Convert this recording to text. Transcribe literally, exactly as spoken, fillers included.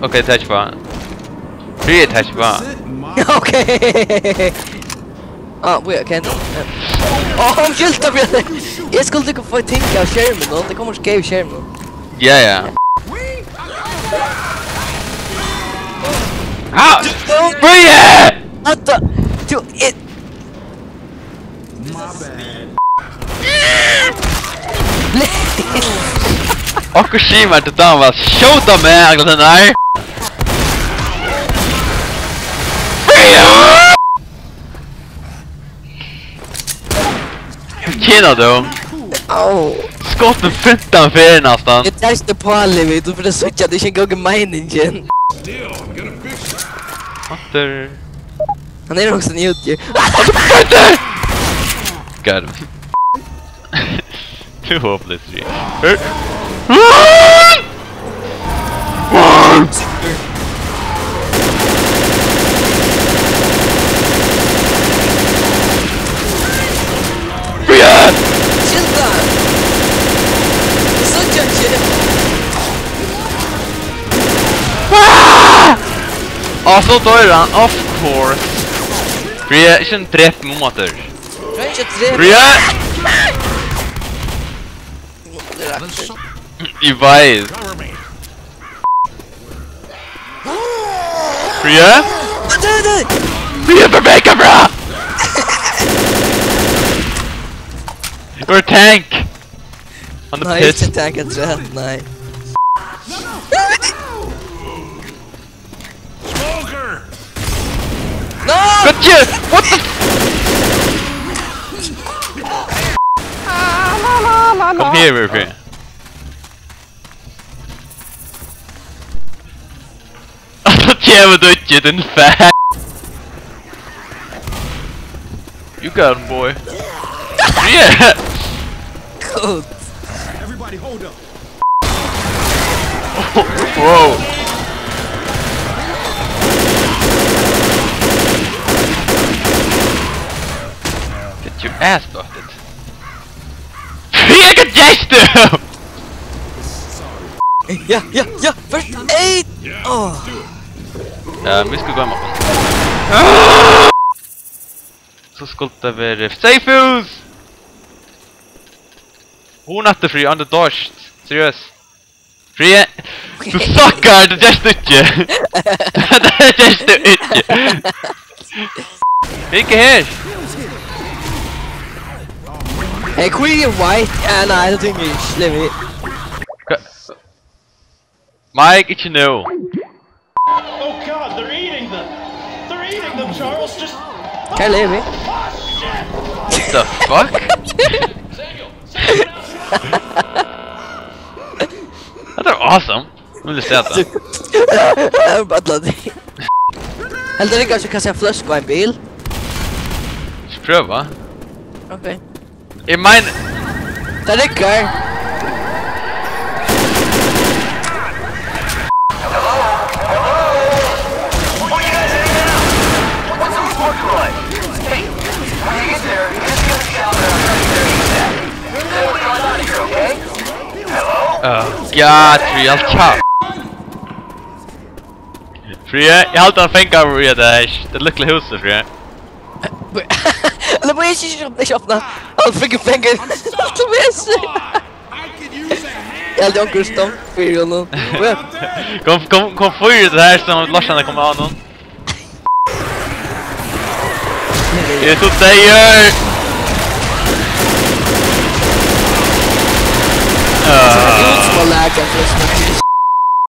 Okay, tað er ikki bara. Fríði, tað er ikki bara. Okay. Ah, wait, okay. Oh, umskylda, Fríði. Eg skuldi ikki fáa ting av skerminum, tað kemur skeivt skerm. Ja, ja. Ah! Fríði! What the? Tú, it- Okkurt sigur mær, tú dámar at skjóta meg, Agla, tennar. Kina, tú. Au. Skot meg fimtan ferðir næstan. Eg treysti Páli, vit, tú, fyri at síggja, tað er ikki eingong meiningin. Aftur. Hann er nokk so newt, jú. Got him. Too hopeless, G. Run! Run! Brian! Skynda! Eg síggi hann ikki. Ah! Og so doyr hann, of course. Brian, ikki ein drep meg um aftur. Royal Strike. Brian! Eg veit. Brian? Nei, nei, nei! Brian, bevega, bro! You're a tank! On the Nei, pit. Ikke tank, jeg tror jeg. Nei. Smoker! No! Gotcha! What the? Come here, Murphy. Kemur tú ikki, din fat. You got him, boy. Yeah! Good. Everybody hold up. Whoa. Get your ass busted. Eg get gestur! Ja, ja, ja, first aid! Åh. Ja, vit skulu goyma okkum. So skuldi tað verið safe house! Hon aftur frí, on the dodged. Seriøst. Frí, tú suckar, tað gert tú ikki. Tað gert tú ikki. Hygg her. Hey, Queen White. Ja, nei, det trenger vi ikke. Det er vi. Hva? Mike, ikki nú. Oh God, they're eating them! They're eating them, Charles! Just Hva er det, vi? What the fuck? That are awesome. Nú vil eg sjá tað. Bara til at Heldur tú kanska at eg kann sjá fløsku á ein bil? Ikki prøva. Ok. Eg meini Tað riggar. Oh God, real tough. Fríði, eg haldi hann fangar í hetta her, tað lítla húsið, Fríði. Ella bara ikki, ikki, ikki opna. Hann freaking fangar. Ella bara ikki. Eg haldi onkur stomp fyri honum. Kom, kom, kom fyri hetta her, so losnar hann koma á honum. Eg eri so deyður. Sum at laka,